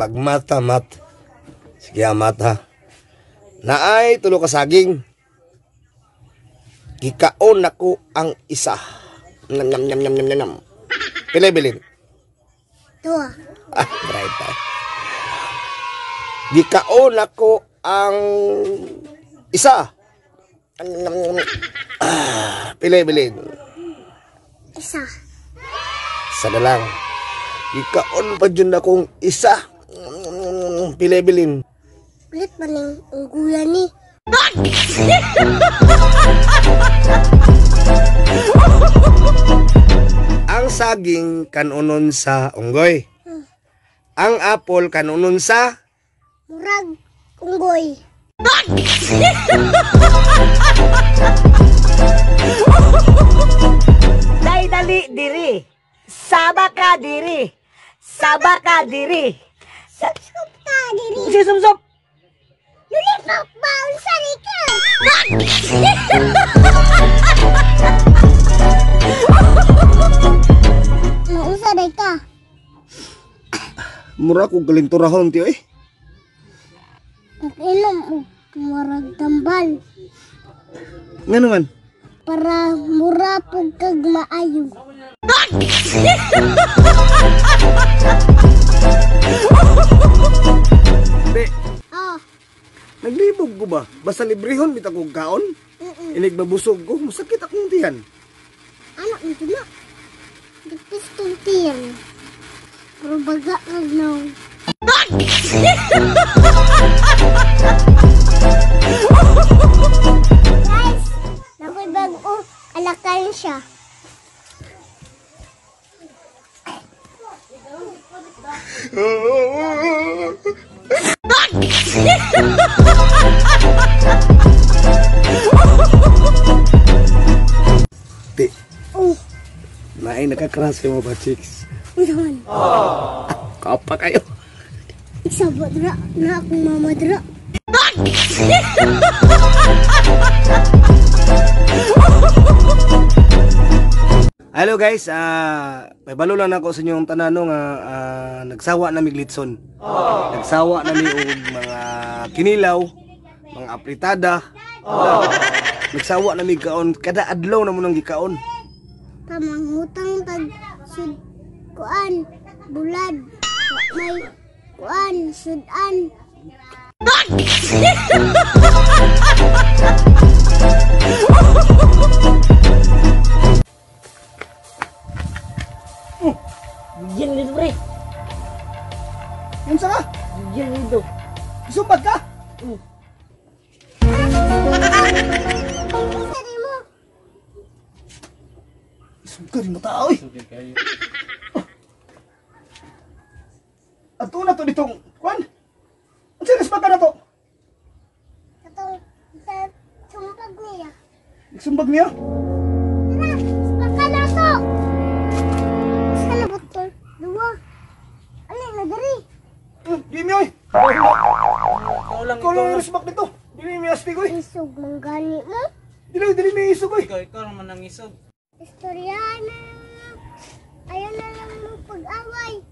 Pagmata mat. Sige amat ha. Naay tulo ka saging. Gikaon nako ang isa. Nam nam nam nam nam nam. Pila bilin? Duha. Ah, right. Gikaon nako ang isa. Ah, pila bilin? Isa. Isa na lang. Gikaon pa dyan akong isa. Pila bilin? Ulit pa ning ungguyan ni. Ang saging kanunon sa unggoy. Ang apple kanunon sa murag unggoy. Day dali diri. Saba ka diri. Saba ka diri. Sub ka diri. Si sumsop. Lulipok ba unsa ni ka? Maunsa day ka? Mura ko galinturahon tiyo eh. Nag-inom og murag tambal. Nga naman? Para mura pug kag maayo. Di. Oh. Naglibog ko ba? Basta librehon bitaw kog kaon? Inig mabusog ko, masakit akong tiyan. Ano ito na? Dipis kong tiyan. Pero baga kag naw. Guys, nakoy bag-o alakal siya. Ti. Oh. Naay nakakrasa mo ba, chicks? Unsan? Kapa kayo. Isabot ra na akong mama dra. Hello guys, pabalo lang ako sa inyong tanan no nga nagsawa na mig litson. Nagsawa na mi og mga kinilaw, mga apritada. Nagsawa na mig kaon kada adlaw na mo nang gikaon. Pamangutang tag sud kuan bulad may kuan sudan. Yan dito pre. Unsa ka? Yan dito. Isumbag ka? Unsa di mo? Isugka rin mo tao eh. Ato na to ditong kuan. Unsa ka na to? Katong sa sumbag niya. Sumbag niya? Tara, baka na to. Sa labot to. Duwa. Alay na diri. Di mi oy. Ikaw lang, Ikaw lang yung resbak dito. Dili mi astig oy. Isog manggani mo. Dili dili mi isog oy. Ikaw naman ang isog. Istorya na. Ayaw na lang mo pag-away.